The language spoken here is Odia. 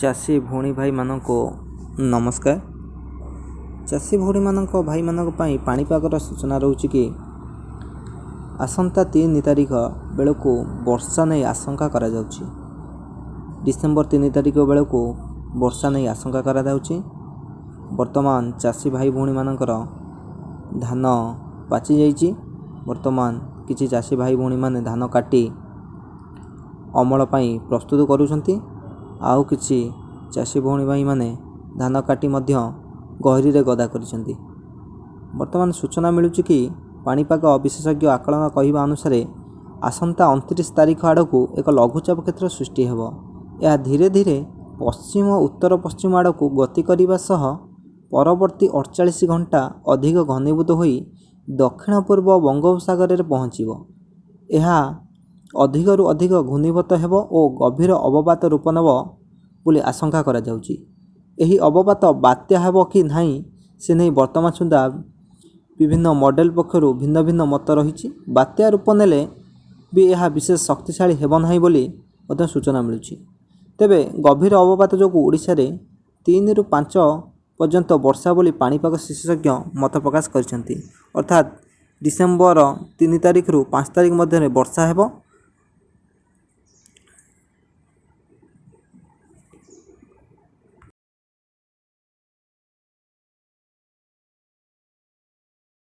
ଚାଷୀ ଭଉଣୀ ଭାଇମାନଙ୍କୁ ନମସ୍କାର। ଚାଷୀ ଭଉଣୀମାନଙ୍କ ଭାଇମାନଙ୍କ ପାଇଁ ପାଣିପାଗର ସୂଚନା ରହୁଛି କି ଆସନ୍ତା 3 ତାରିଖ ବେଳକୁ ବର୍ଷା ନେଇ ଆଶଙ୍କା କରାଯାଉଛି। ଡିସେମ୍ବର 3 ତାରିଖ ବେଳକୁ ବର୍ଷା ନେଇ ଆଶଙ୍କା କରାଯାଉଛି। ବର୍ତ୍ତମାନ ଚାଷୀ ଭାଇ ଭଉଣୀମାନଙ୍କର ଧାନ ପାଚିଯାଇଛି। ବର୍ତ୍ତମାନ କିଛି ଚାଷୀ ଭାଇ ଭଉଣୀମାନେ ଧାନ କାଟି ଅମଳ ପାଇଁ ପ୍ରସ୍ତୁତ କରୁଛନ୍ତି। ଆଉ କିଛି ଚାଷୀ ଭଉଣୀ ଭାଇମାନେ ଧାନ କାଟି ମଧ୍ୟ ଗହୀରିରେ ଗଦା କରିଛନ୍ତି। ବର୍ତ୍ତମାନ ସୂଚନା ମିଳୁଛି କି ପାଣିପାଗ ବିଶେଷଜ୍ଞ ଆକଳନ କହିବା ଅନୁସାରେ ଆସନ୍ତା 29 ତାରିଖ ଆଡ଼କୁ ଏକ ଲଘୁଚାପ କ୍ଷେତ୍ର ସୃଷ୍ଟି ହେବ। ଏହା ଧୀରେ ଧୀରେ ପଶ୍ଚିମ ଉତ୍ତର ପଶ୍ଚିମ ଆଡ଼କୁ ଗତି କରିବା ସହ ପରବର୍ତ୍ତୀ 48 ଘଣ୍ଟା ଅଧିକ ଘନୀଭୂତ ହୋଇ ଦକ୍ଷିଣ ପୂର୍ବ ବଙ୍ଗୋପସାଗରରେ ପହଞ୍ଚିବ। ଏହା ଅଧିକରୁ ଅଧିକ ଘନୀଭୂତ ହେବ ଓ ଗଭୀର ଅବପାତ ରୂପ ନେବ ବୋଲି ଆଶଙ୍କା କରାଯାଉଛି। ଏହି ଅବପାତ ବାତ୍ୟା ହେବ କି ନାହିଁ ସେ ନେଇ ବର୍ତ୍ତମାନ ସୁଦ୍ଧା ବିଭିନ୍ନ ମଡ଼େଲ ପକ୍ଷରୁ ଭିନ୍ନ ଭିନ୍ନ ମତ ରହିଛି। ବାତ୍ୟା ରୂପ ନେଲେ ବି ଏହା ବିଶେଷ ଶକ୍ତିଶାଳୀ ହେବ ନାହିଁ ବୋଲି ମଧ୍ୟ ସୂଚନା ମିଳୁଛି। ତେବେ ଗଭୀର ଅବପାତ ଯୋଗୁଁ ଓଡ଼ିଶାରେ 3ରୁ 5 ପର୍ଯ୍ୟନ୍ତ ବର୍ଷା ବୋଲି ପାଣିପାଗ ବିଶେଷଜ୍ଞ ମତ ପ୍ରକାଶ କରିଛନ୍ତି। ଅର୍ଥାତ୍ ଡିସେମ୍ବର 3 ତାରିଖରୁ 5 ତାରିଖ ମଧ୍ୟରେ ବର୍ଷା ହେବ।